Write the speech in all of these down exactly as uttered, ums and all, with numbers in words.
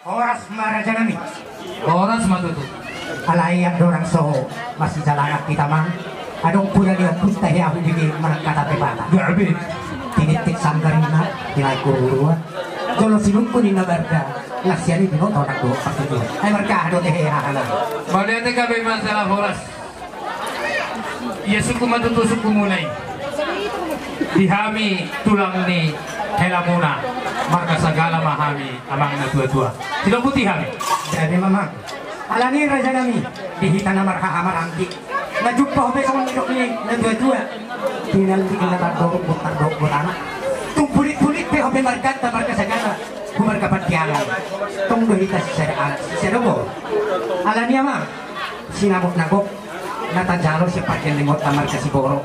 Horas ma raja nami. Horas ma tutu. Alai andorang so masijalangan hita, amang, adong poda ni ompunta hea hubege manang hata pepatah. Gabe. Tinitip sanggar ninna, tilae hurhurua. Jolo sinungkun ninna marga, las sian i binoto anak dohot partuturan. Ai marga dohot hea hana. Mauliate gabe ma jala horas. Ia sungkun ma tutu sungkunmuna i. Di hami tulang ni helamuna, marga Sagala ma hami, amang na tuatua. Sidok buti hami. Jadi amang, alani raja nami, di hita na marhahamaranggi, na jumpa ho pe songon nidok ni na tuatua. Tinallik na tardorong, tardorong botana. Tung pulitpulit pe ho pe marganta marga Sagala, hu marga Pandiangan. Tong do hita sisada anak, sisada boru. Alani amang, sinamot na gok na tajalo sian pargellengonta marga Siborok.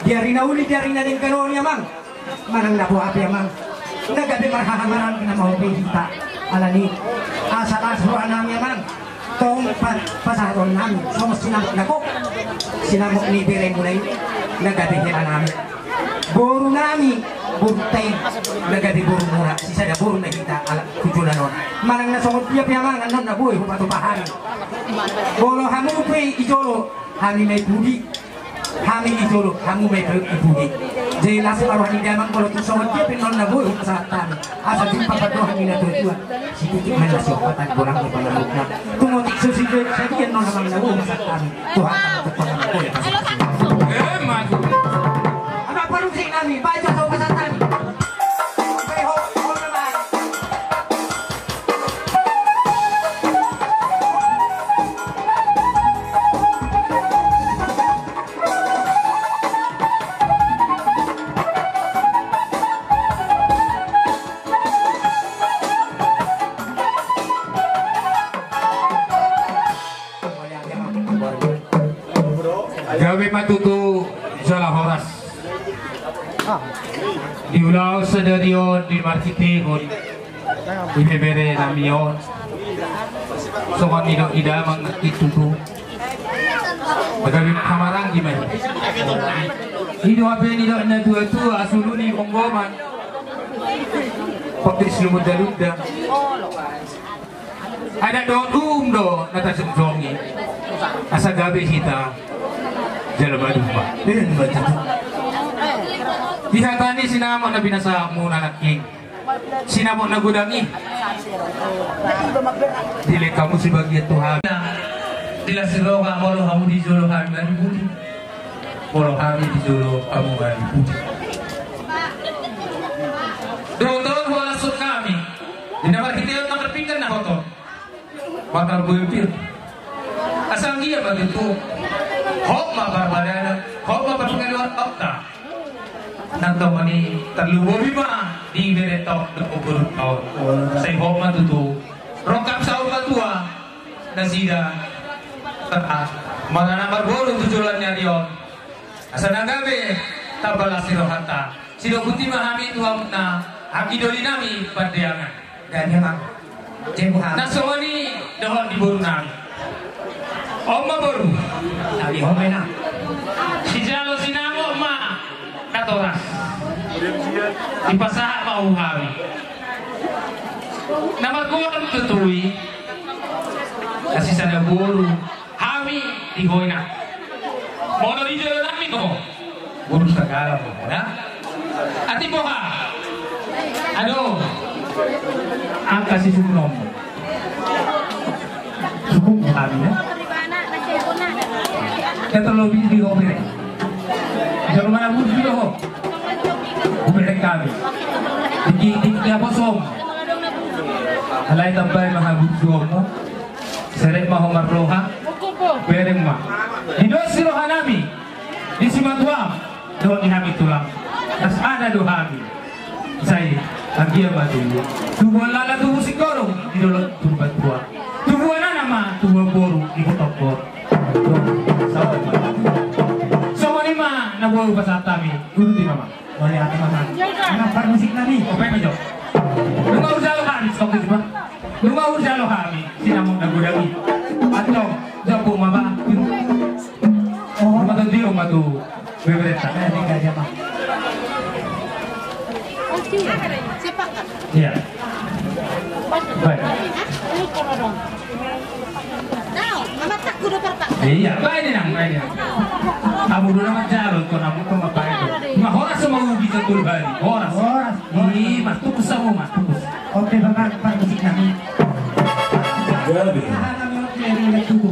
Di ari na uli, di ari na denggan on i amang, manang na boha pe amang, na gabe marhahamaranggi nama ho pe hita. Alani, asa las roha nami amang, tong pa-, pasahaton nami songon sinamot na gok, sinamot ni beremuna i, na gabe hela nami. Boru nami, boru tai, na gabe boru muna, sisada boru na hita ala tujuan on. Manang na songon dia pe amang, annon na boi hupatupa hami. Molo hamu pe i jolo, hami ma i pudi, hami i jolo, hamu ma i pudi. Jelas ma roha ni damang, molo tung songon dia pe annon na boi hupasahat hami. Asa jumpa pandohan ni na tuatua. Sititik ma na siopat, bolang ni pangarahutna. Tung otik so sititik sadia annon amang na boi hupasahat hami. Tuhan, Tuhan, Tuhan, Tuhan. Eh, maju. Amang parmusik nami, baca so pasahat nami. Baik, ho, ho, amang. Gabe ma tutu jala horas. Di ulaon sadari on di marhitehon ibebere nami on, songon nidok ni damang nangkin tutu, gabe marhahamaranggi ma i. I do hape nidok ni na tuatua, sulu ni gomgoman, pangkiris lumundalunda. Adat dohot uhum do na tajongjongi, asa gabe hita jala maduma. Ima tutu. Di hata ni sinamot na binasaonmuna nangkin, sinamot na godang i, dilehon hamu sebagian tu hami. Di las ni roha, molo hamu di jolo, hami ma di pudi. Molo hami di jolo, hamu ma di pudi. Dohot on huhalashon hami, di na marhitehon mangkar pinggan na hot on, mangkar bohi pir. Asa anggiat ma tutu hot ma parbadanan, hot ma parpunguanta. Nang tongtong i tarlumobi ma di berenta on dohot borunta on. Sai hot ma tutu rongkap saur matua nasida, maranak marboru tu joloan ni ari on. Asa na gabe tamba las ni rohanta. Sidok buti ma hami tu hamuna, anggi doli nami Pandiangan. Gabe ma. Jembu hami. Na songon i dohot di boru nami. On ma boru. Hami on ma na. Sijalo sinamot ma natoras. Dipasahat ma tu hami. Na margoar tutu i, na sisada boru hami di ho i na. Molo di jolo nami ho, boru Sagala ho, na. Atik boha? Adong angka sisungkunonmu. Sungkun hami, na. Ketel lobi di ho bere. Jolo mana burju do ho. Hubereng hami. Diki, diki aposom. Alai tambai ma haburjuonmu. Serep ma ho marroha. Bereng ma. Di dos ni roha nami, di simatuam dohot di hami tulang, las ada do hami. Sai anggiat ma tubu. Tubuan lala tubu singkoru di dolok Purbatua. Tubuan anak ma tubuan boru di Huta Ombor. Songon i ma na boi hupasahat hami. Uduti ma, amang. Mauliate ma, amang. Amang parmusik nami. Ope ma jo. Nunga hujalo hami, stop itu, Bang. Nunga hujalo hami sinamot na godang i. Antong, jabu ma, Bang. Oh, mata dia ma tu bebereta. Eh, ini gajah, Bang. Iya. Baik. Iya, baen inang, baen inang. Hamu do na manjalo, ingkon hamu do ma baen. Ima horas ma ugi santolu hali. Horas. Horas. Ima, tungkus hamu ma, tungkus. Oke, Bapak, Pak Musik nami. Gabe. Aha nami, oke, ini tunggu.